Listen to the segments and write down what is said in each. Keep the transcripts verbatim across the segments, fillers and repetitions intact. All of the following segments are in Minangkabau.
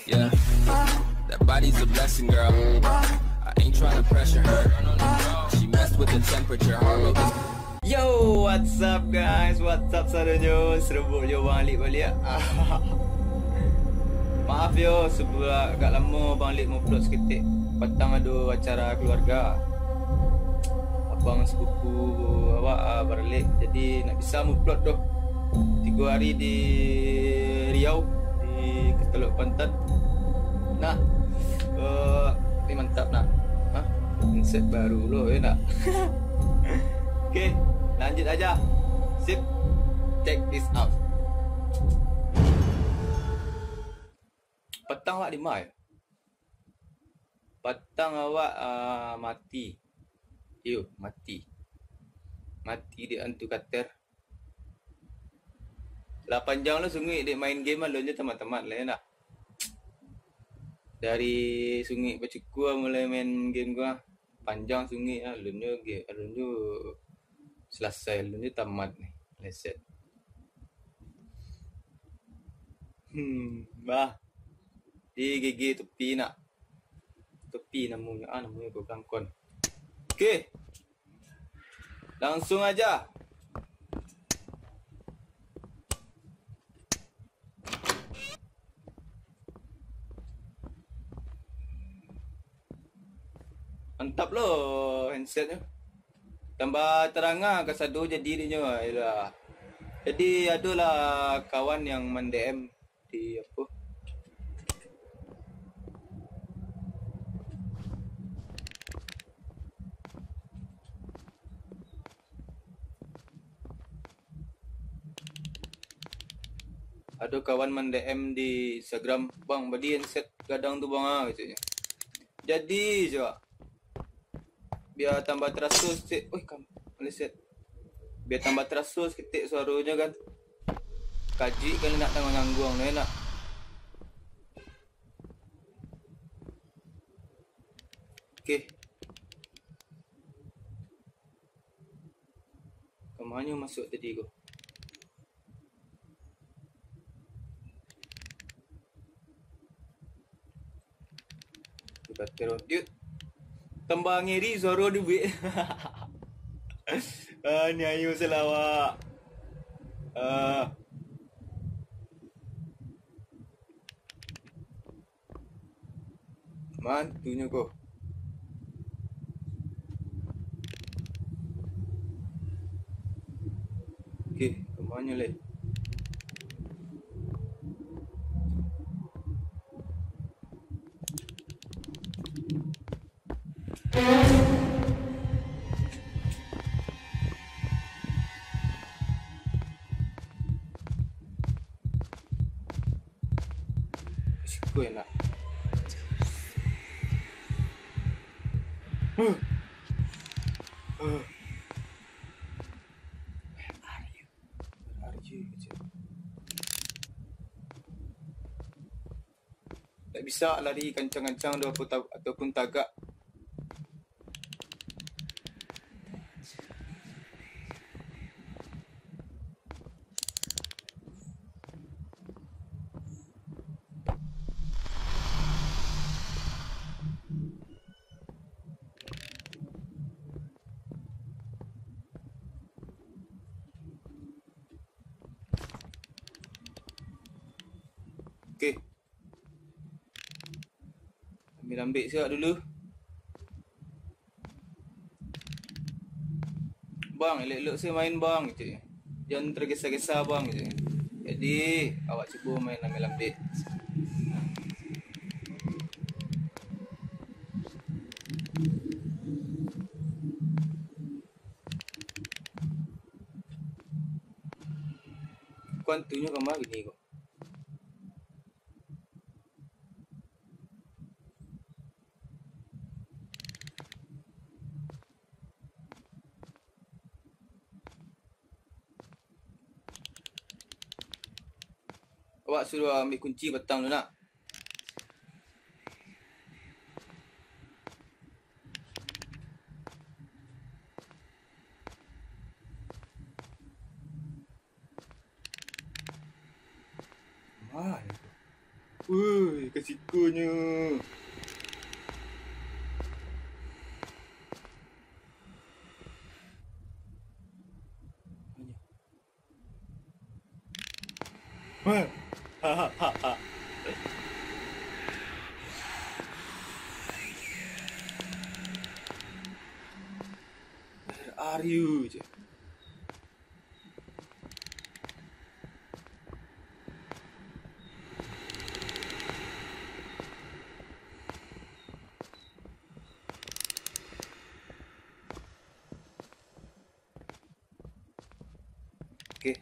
Yeah, that body's a blessing, girl. I ain't tryna pressure her. She messed with the temperature, heart rate is Yo, what's up guys? What's up sadonyo? Serubuk jo Bang Alik baliak. Maaf yo, subuah agak lamo Bang Alik mau upload saketek. Patang ado acara keluarga. Abang sepupu awak, ah, baralek. Jadi, ndak bisa mau upload doh. Tigo hari di Riau, di Ketelok Pantan. Nah, eh, ni mantap nah. Hah? Headset baru lo, ya nak? Oke, lanjut aja. Sip. Check this out. Patang awak di ma, yo? Patang awak, ah, mati. Iyo, mati. Mati dek antu kater. Lah panjang lo sunguik dek main game, alun nyo tamat-tamat lai nah. Dari sunguik bacukua mulai main game ko ah. Panjang sunguik ah, alun nyo ge-, alun nyo salasai, alun nyo tamat ni. Leset. Hmm, bah. Di gigi tepi nak. Tepi namonyo, ah, namonyo ko, belangkon. Oke. Langsung aja. Mantap lo handsetnyo. Tambah tarang ah, kasado jadi dinyo, ayolah. Jadi, adolah kawan yang man-D M di apo? Ado kawan man-D M di Instagram, "Bang, bali handset gadang tu, Bang, ah," katonyo. Jadi, cubo. Bia tambah taraso saketek. Oih, kam-, maleset. Bia tambah taraso saketek suaronyo kan. Kajuik kan nak tangguang-tangguang tu, nak. Oke. Kamanyo masuak tadi ko? Dibater, dude. Tambah ngeri suaro dibuek. Ah, ni ayo salawak. Ah. Mantunyo ko. Oke, kamanyo lai? Siko enak. Huh. Huh. Where are you? Where are you, kecil? Tak bisa lari kancang-kancang tu, apo ta-, ataupun tagak. Oke. Ambil-ambil siap dulu. "Bang, elok-elok se main, Bang," gitu. "Jan tergesa-gesa, Bang," gitu. Jadi, awak cubo main ambil-ambil. Kuantunyo kamari ni ko. Awak suruah ambil kunci patang tu nak. Mah, itu. Woi, ka sikonyo. Where are you? Oke.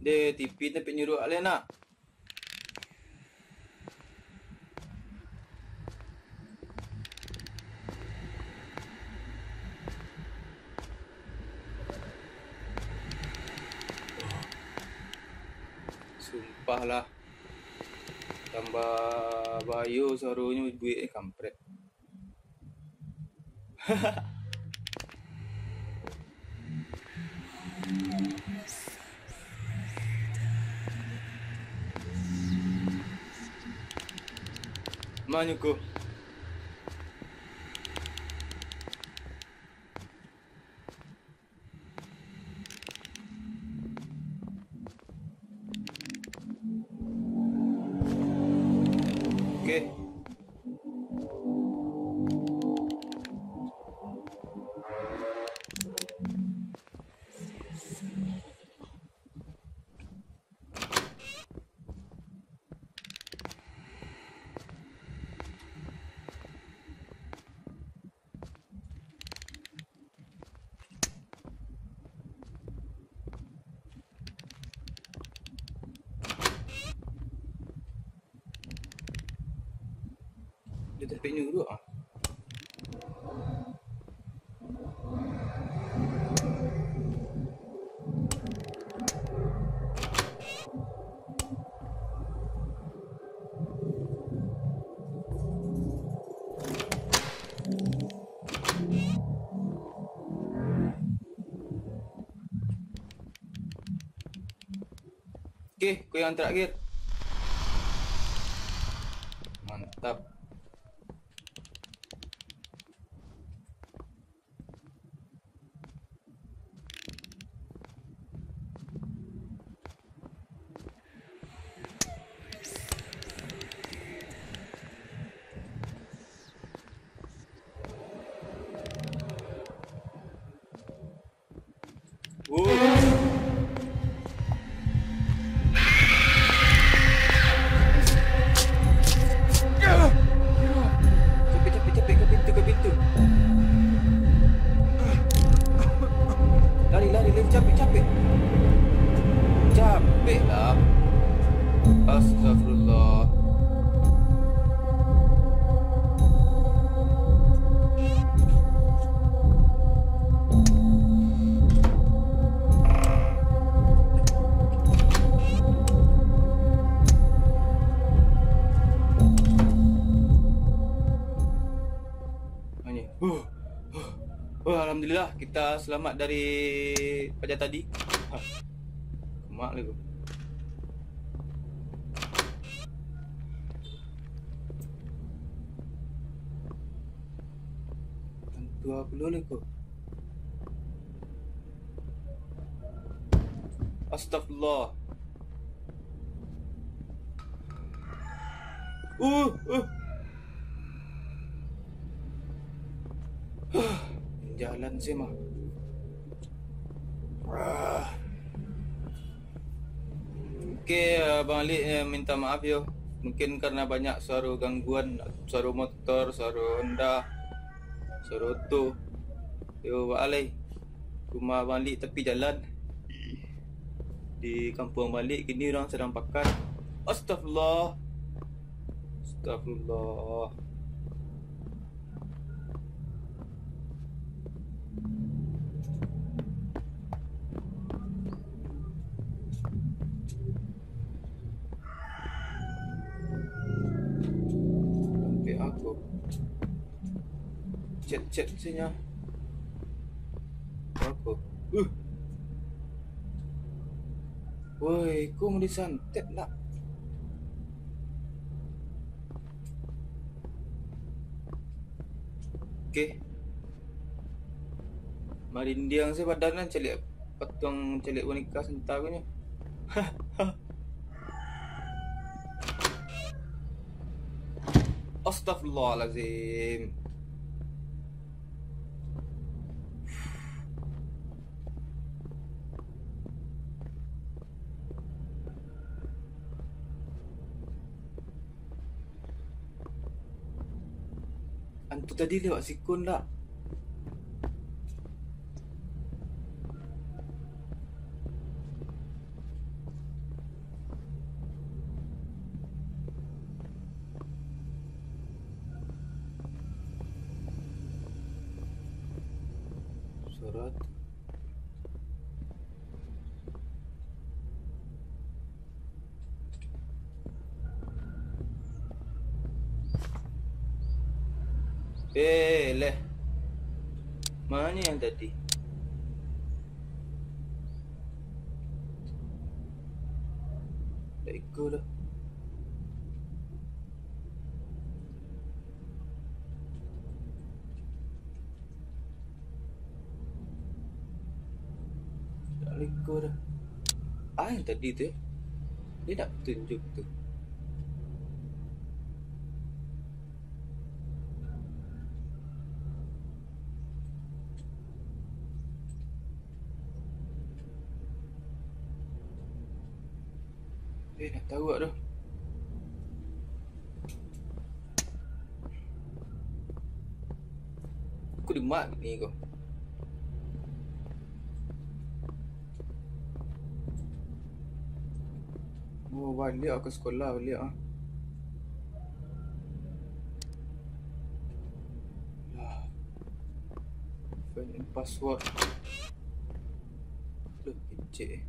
Deh, T V tampek nyuruak le nak. Sumpah lah. Tambah bahayo suaronyo buek, eh, kampret. Manyukuh. Oke. Dia tampek nyuruak ah. Oke, ko yang terakhir. Mantap. Capek, capek, capek, ka pintu, ka pintu. Lari, lari, lari, capek, capek. Capek lah. Astagfirullah. Huh, huh. Oh, alhamdulillah, kita selamat dari paja tadi. Ha. Kemak lagi. Hantu apa dulu ko? Astagfirullah. Uh, uh. Jalan sih mah. Ah. Oke, eh, Bang Lik, eh, minta maaf yo. Mungkin karena banyak suaro gangguan, suaro motor, suaro Honda, suaro oto. Yo, baalai. Rumah Bang Lik tapi jalan. Di kampuang Bang Lik kini urang sadang pakan. Astagfirullah. Astagfirullah. Chat-chat sajo. Apo? Uh. Woi, ko mau disantet nak. Oke. Marindiang se badan nan caliak patuang, caliak boneka santa ko nyo. Astagfirullahalazim. Antu tadi lewat siko ndak? Surat. Eh, leh. Mano yang tadi? Ndak iko doh. Ndak iko doh. Ah, yang tadi tu, eh. Dia ndak tunjuk tu. Eh, ndak tahu awak tu. Aku di mak ni ko. Oh, baliak ka sekolah, baliak ah. Lah. Find and password. Aduh, kecek eh.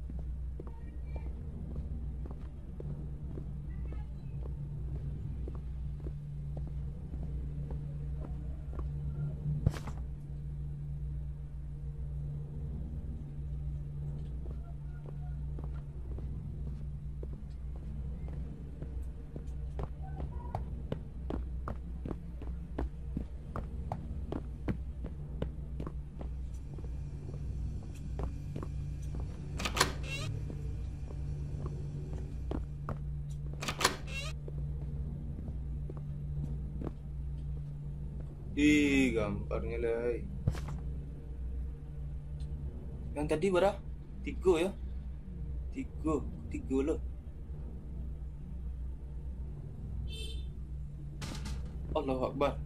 Ih, gamparnyo lai. Yang tadi bara? Tigo yo? Tigo, tigo lo. Allahu Akbar.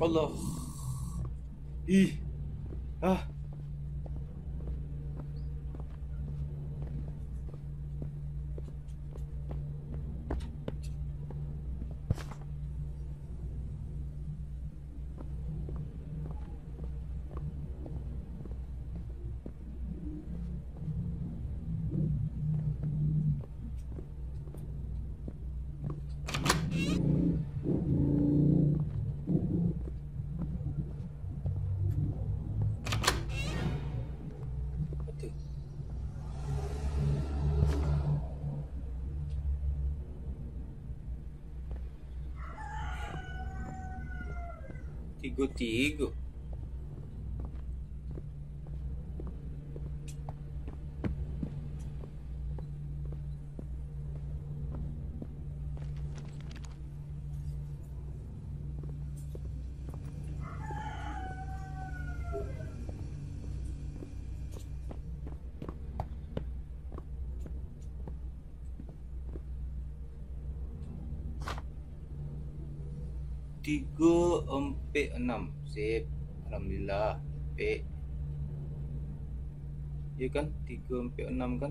Allah. Ih. Ah. Tigo-tigo. Tigo ampek anam. Sip. Alhamdulillah. Ampek. Iyo kan? Tigo ampek anam kan?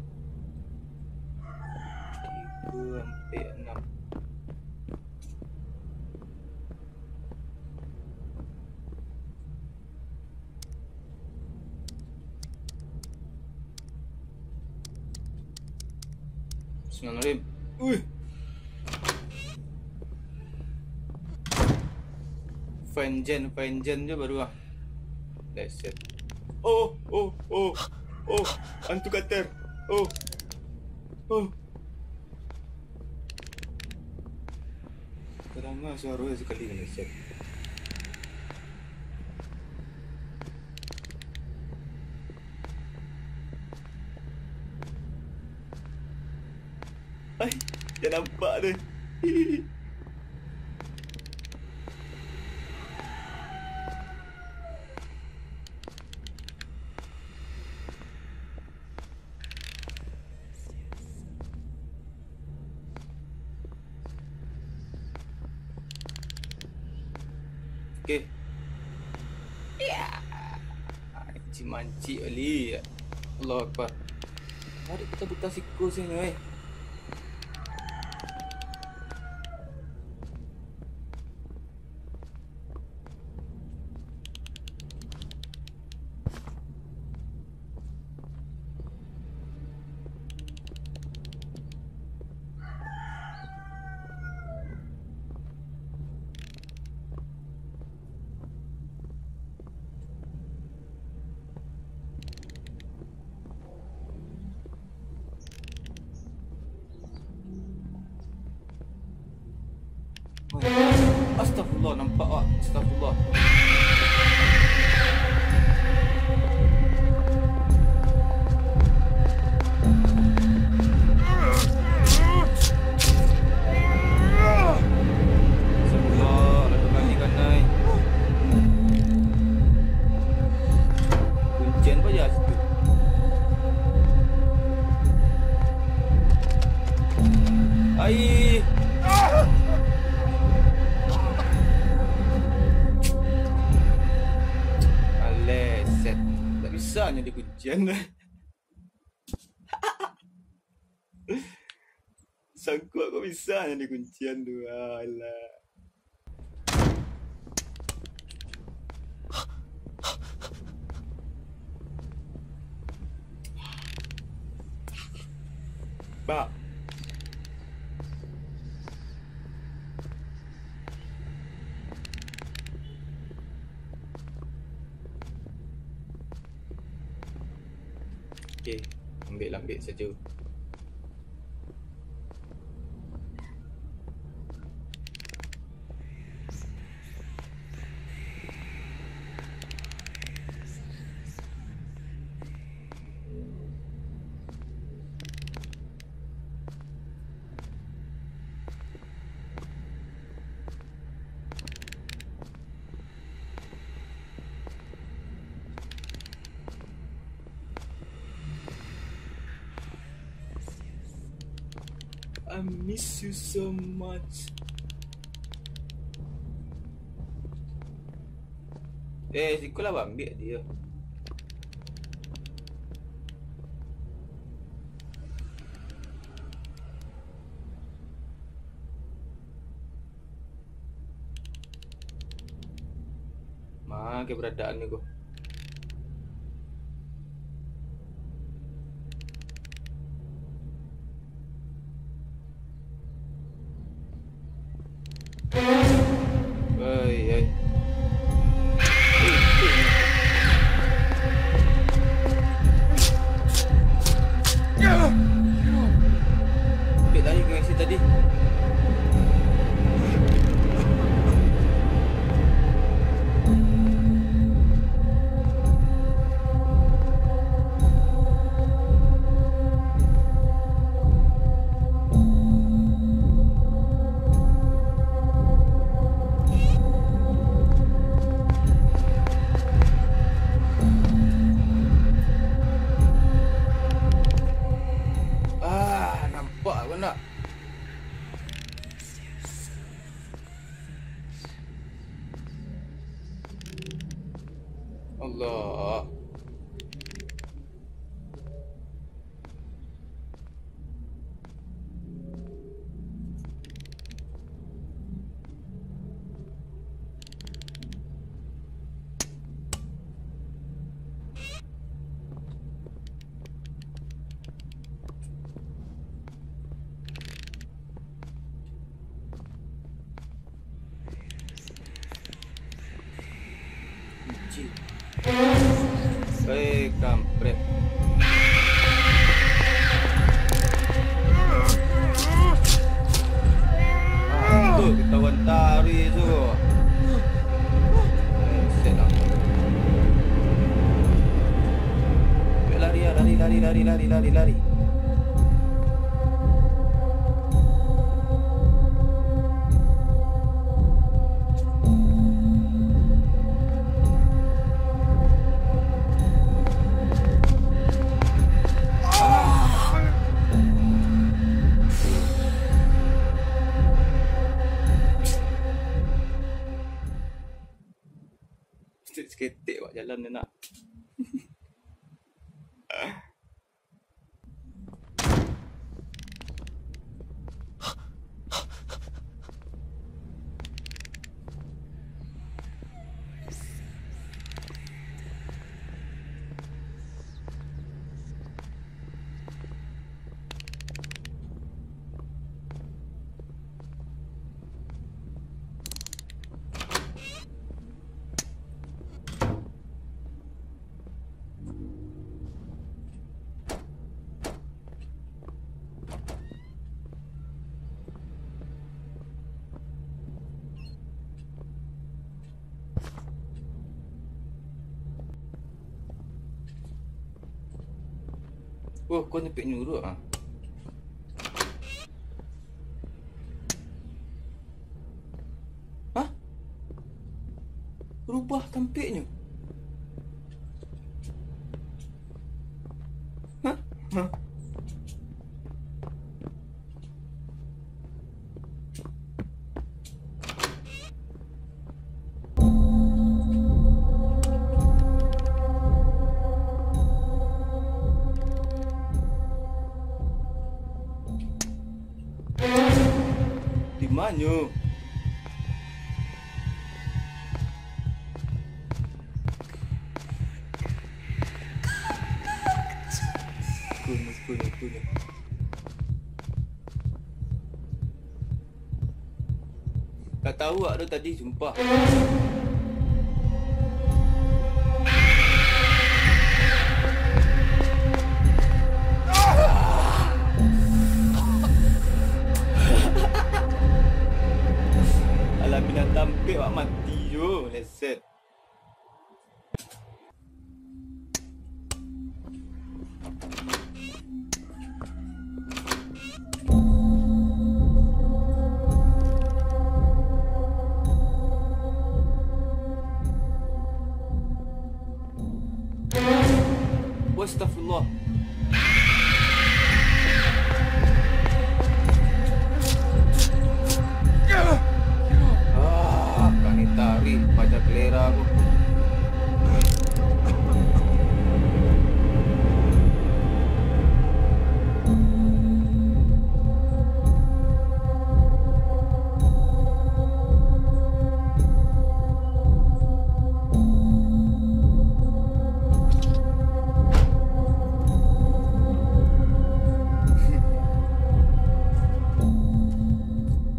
Tigo, ampek, anam. Bismillahirrahmanirrahim. Uih. Fine gen, fine gen je baru ah. That's it. Oh, oh, oh, oh, antu kater. Oh, oh. Tadanga suaro sakali, that's it. Ai, jan nampak tu. Oke. Ya. Mancik-mancik bali. Allahu Akbar. Mari kita buka siku sini, weh. Astagfirullah, nampak awak. Astagfirullah. Astagfirullah, lah tu kali kanai. Kuncian apa ya situ? Ai. Alah, set. Tak bisa nyo dikuncian. Sangkuak kok bisa nyo dikuncian tu. Alah. Bak. Oke, ambiak lambek sajo. I miss you so much. Eh, siko lah baambiak dio. Ma keberadaan ni ko. Oi, oi. Ambiak lagi ke si tadi. Ah, nampak ko nak. Allah. Lari-lari. Saketek awak jalan tu nak. Oh, kau tampek nyuruh ah. Hah? Rubah tampeknyo. Hah? Hah? Di manyo? Kunyo, kunyo, kunyo. Tak tahu awak tu tadi, sumpah. Alah, binatang pek awak mati jo, leset. Astagfirullah. Ah, kani tarik paja kalera ko.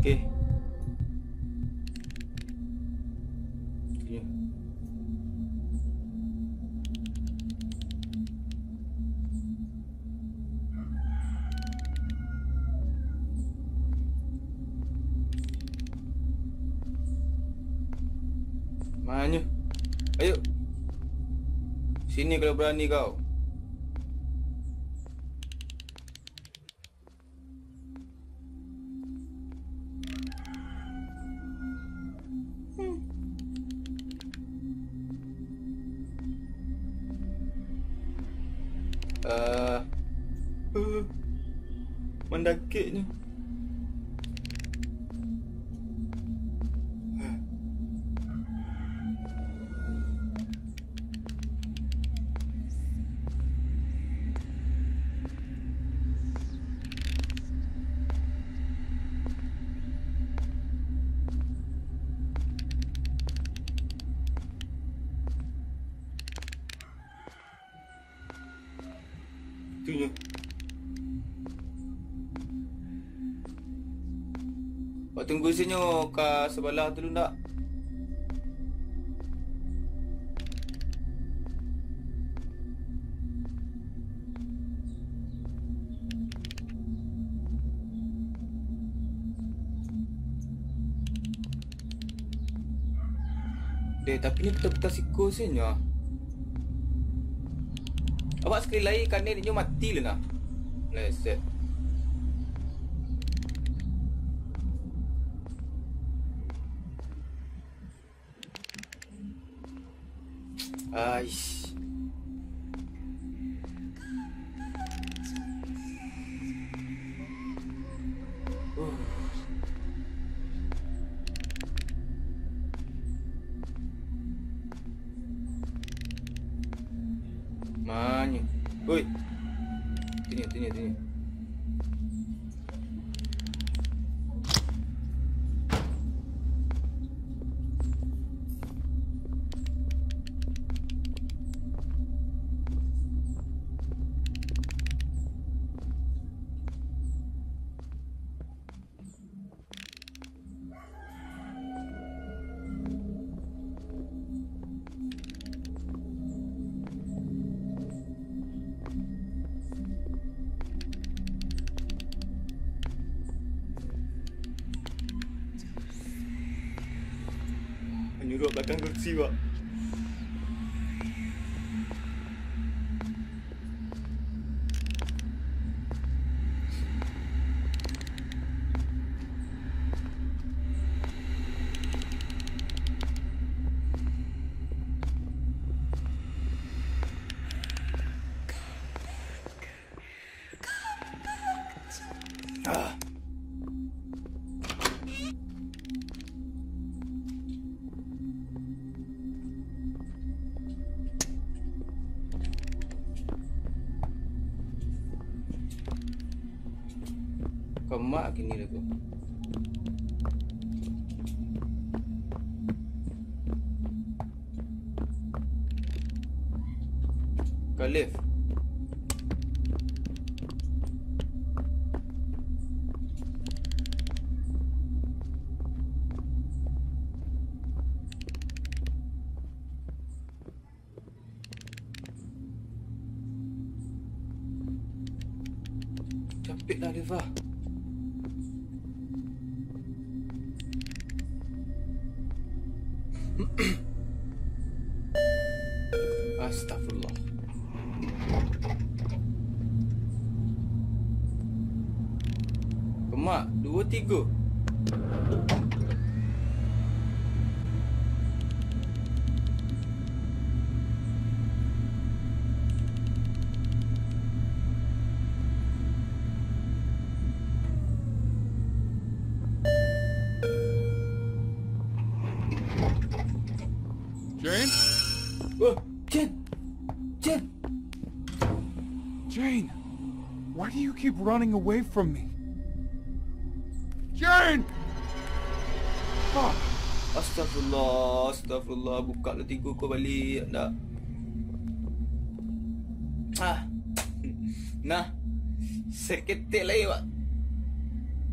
Oke. Iyo. Manyo? Ayo. Sini kalau barani kau. Eh, eh, mandakeknyo. Tunyo. Awak tunggu sinyo ka sabalah tu lu ndak? Deh, tapi ni peta-peta siko se nyo. Awak sakali lai kanai inyo mati lah nah. Leset. Aish. Uh. Manyo. Oi. Tini, tini, tini. Manyuruak balakang kursi, Pak. Ah. Kamak kini lah ko. Ka left. Capek lah, Deva. Astagfirullah. Kemak, duo, tigo. Jane? Oh, Jane. Jane. Jane, why do you keep running away from me? Jane! Fuck. Astagfirullah, astagfirullah. Buka lah tigo ko baliak, ndak? Ah. Nah. Saketek lai, Pak.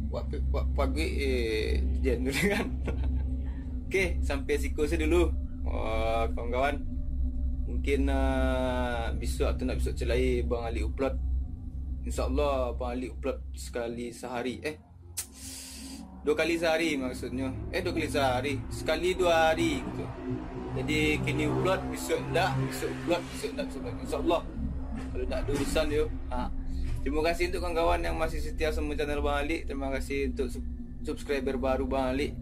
Wak, wak paguik, eh, Jane dulu kan. Oke, sampai siko sajo dulu. Wah, kawan-kawan. Mungkin, ah, bisuak atau ndak bisuak ciek lai Bang Ali upload. InsyaAllah Bang Ali upload sekali sehari. Eh, dua kali sehari maksudnyo. Eh, dua kali sehari. Sekali dua hari gitu. Jadi, kini upload, bisuak ndak, bisuak upload, bisuak ndak, bisuak ndak. InsyaAllah. Kalau ndak ada urusan yo. Ha. Terima kasih untuk kawan-kawan yang masih setia sama channel Bang Ali. Terima kasih untuk sub-, subscriber baru Bang Ali.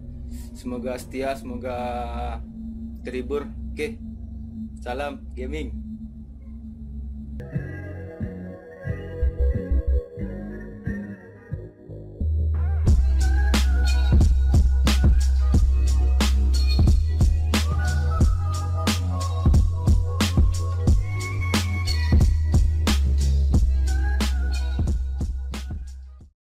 Semoga setia, semoga terhibur. Oke. Salam gaming.